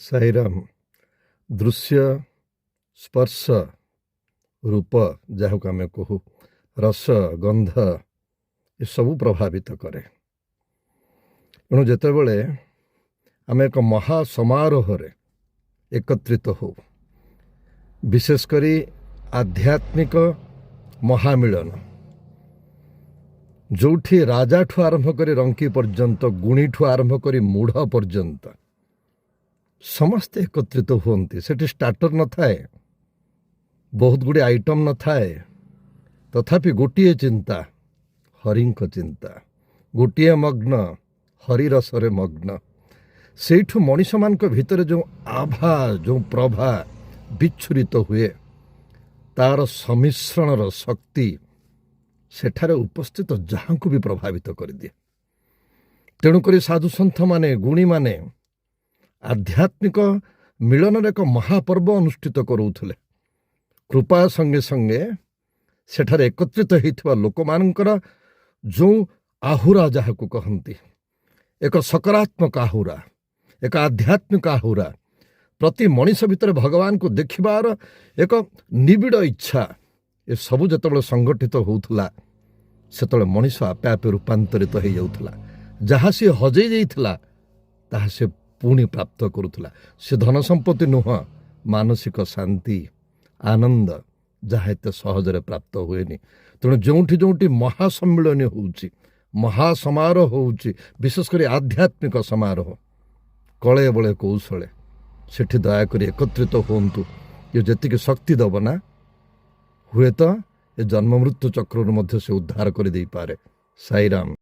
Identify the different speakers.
Speaker 1: ସାଇରାମ। ଦୃଶ୍ୟ, ସ୍ପର୍ଶ, ରୂପ ଯାହାକୁ ଆମେ କହୁ, ରସ, ଗନ୍ଧ, ଏସବୁ ପ୍ରଭାବିତ କରେ। ତେଣୁ ଯେତେବେଳେ ଆମେ ଏକ ମହା ସମାରୋହରେ ଏକତ୍ରିତ ହଉ, ବିଶେଷ କରି ଆଧ୍ୟାତ୍ମିକ ମହାମିଳନ, ଯେଉଁଠି ରାଜାଠୁ ଆରମ୍ଭ କରି ରଙ୍କି ପର୍ଯ୍ୟନ୍ତ, ଗୁଣୀଠୁ ଆରମ୍ଭ କରି ମୂଢ଼ ପର୍ଯ୍ୟନ୍ତ ସମସ୍ତେ ଏକତ୍ରିତ ହୁଅନ୍ତି, ସେଠି ଷ୍ଟାର୍ଟର ନଥାଏ, ବହୁତ ଗୁଡ଼ିଏ ଆଇଟମ୍ ନଥାଏ, ତଥାପି ଗୋଟିଏ ଚିନ୍ତା, ହରିଙ୍କ ଚିନ୍ତା, ଗୋଟିଏ ମଗ୍ନ, ହରିରସରେ ମଗ୍ନ। ସେଇଠୁ ମଣିଷମାନଙ୍କ ଭିତରେ ଯେଉଁ ଆଭା, ଯେଉଁ ପ୍ରଭା ବିଚ୍ଛୁରିତ ହୁଏ, ତାର ସମ୍ମିଶ୍ରଣର ଶକ୍ତି ସେଠାରେ ଉପସ୍ଥିତ ଯାହାଙ୍କୁ ବି ପ୍ରଭାବିତ କରିଦିଏ। ତେଣୁକରି ସାଧୁସନ୍ଥମାନେ, ଗୁଣୀମାନେ ଆଧ୍ୟାତ୍ମିକ ମିଳନର ଏକ ମହାପର୍ବ ଅନୁଷ୍ଠିତ କରୁଥିଲେ। କୃପା ସଙ୍ଗେ ସଙ୍ଗେ ସେଠାରେ ଏକତ୍ରିତ ହୋଇଥିବା ଲୋକମାନଙ୍କର ଯେଉଁ ଆହୁରା ଯାହାକୁ କହନ୍ତି, ଏକ ସକାରାତ୍ମକ ଆହୁରା, ଏକ ଆଧ୍ୟାତ୍ମିକ ଆହୁରା, ପ୍ରତି ମଣିଷ ଭିତରେ ଭଗବାନଙ୍କୁ ଦେଖିବାର ଏକ ନିବିଡ଼ ଇଚ୍ଛା, ଏସବୁ ଯେତେବେଳେ ସଂଗଠିତ ହେଉଥିଲା, ସେତେବେଳେ ମଣିଷ ଆପେ ଆପେ ରୂପାନ୍ତରିତ ହେଇଯାଉଥିଲା। ଯାହା ସିଏ ହଜେଇ ଯାଇଥିଲା, ତାହା ସେ ପୁଣି ପ୍ରାପ୍ତ କରୁଥିଲା। ସେ ଧନ ସମ୍ପତ୍ତି ନୁହଁ, ମାନସିକ ଶାନ୍ତି, ଆନନ୍ଦ, ଯାହା ଏତେ ସହଜରେ ପ୍ରାପ୍ତ ହୁଏନି। ତେଣୁ ଯେଉଁଠି ଯେଉଁଠି ମହାସମ୍ମିଳନୀ ହେଉଛି, ମହାସମାରୋହ ହେଉଛି, ବିଶେଷ କରି ଆଧ୍ୟାତ୍ମିକ ସମାରୋହ, କଳେ ବଳେ କୌଶଳେ ସେଠି ଦୟାକରି ଏକତ୍ରିତ ହୁଅନ୍ତୁ। ଇଏ ଯେତିକି ଶକ୍ତି ଦେବ ନା, ହୁଏତ ଏ ଜନ୍ମ ମୃତ୍ୟୁ ଚକ୍ରରୁ ମଧ୍ୟ ସେ ଉଦ୍ଧାର କରିଦେଇପାରେ। ସାଇରାମ।